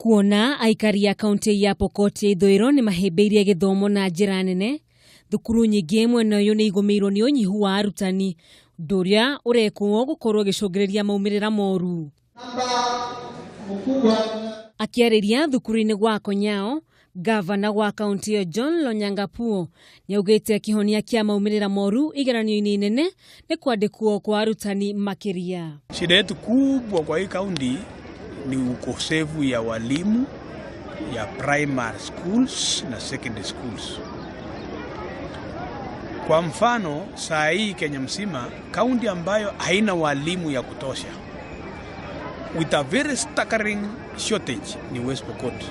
Kuona aikari a kaunti ya Pokot ya ithũĩro nĩ mahĩmbĩirie gĩthomo na njĩra nene, thukuru nyingĩ mwena ũyũ nĩ igũmĩirwo nĩ ũnyihu wa arutani, ũndũ ũrĩa ũrekwo gũkorwo ũgĩcũngĩrĩria maumĩrĩra moru. Akĩarĩria thukuru-inĩ gwa Konyao, gavana wa kaunti ĩyo John Lonyangapuo nĩaugĩte kĩhonia kĩa maumĩrĩra moru igeranio-inĩ nene nĩ kwandĩkwo kwa arutani makĩria. Shida yetu kubwa kwa hii kaunti ni ukosefu ya walimu ya primary schools na secondary schools. Kwa mfano, saa hii Kenya mzima, kaunti ambayo haina walimu ya kutosha with a very staggering shortage ni West Pokot.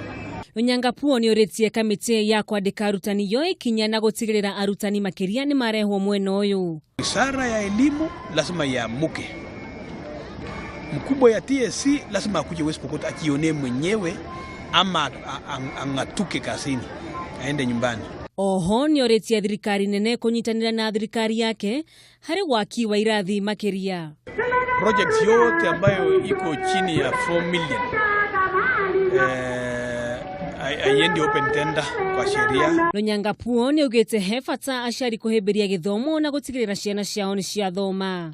Lonyangapuo nĩũrĩtie kamĩtĩ ya kwandĩka arutani yoe ikinya na gũtigĩrĩra arutani makĩria nĩ marehwo mwena ũyũ. Wizara ya elimu lazima iamuke. Mkubwa ya TSC lazima akuje West Pokot ajionee mwenyewe ama ang'atuke kazini aende nyumbani. Oho nĩorĩtie thirikari nene kũnyitanĩra na thirikari yake harĩ waki wa irathi makĩria. Project yote ambayo iko chini ya 4 million haiendi open tender kwa sheria. Lonyangapuo nĩaugĩte he bata aciari kũhĩmbĩria gĩthomo na gũtigĩrĩra ciana ciao nĩ ciathoma.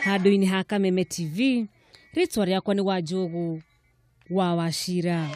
Handũ-inĩ ha Kameme TV, rĩtwa rĩakwa nĩ Wanjũgũ wa Wachira.